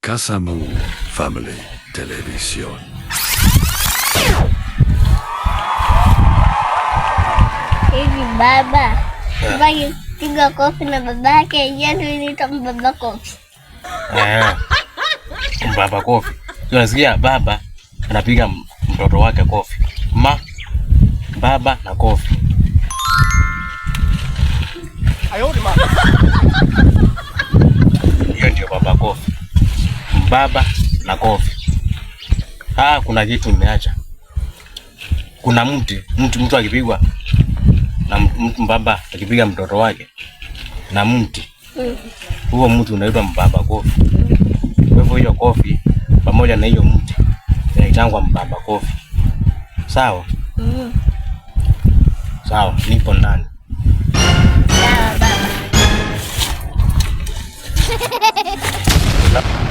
Kasamu Family Television. Hivi baba, baba piga kofi na babake, yeye ndio mbaba kofi. Eh. Mbaba kofi. Unasikia baba anapiga mtoto wake kofi. Ma baba na kofi. Hiyo ndio baba kofi. Baba na kofi. Ah, kuna kitu nimeacha. Kuna mti, mtu akipigwa na mtu mbaba akipiga mtoto wake na mti huo mti unaitwa mbaba kofi. Kwa hivyo hiyo kofi pamoja na hiyo mti inaitangwa mbaba kofi. Sawa? Mm. Sawa, nipo ndani. Sawa baba.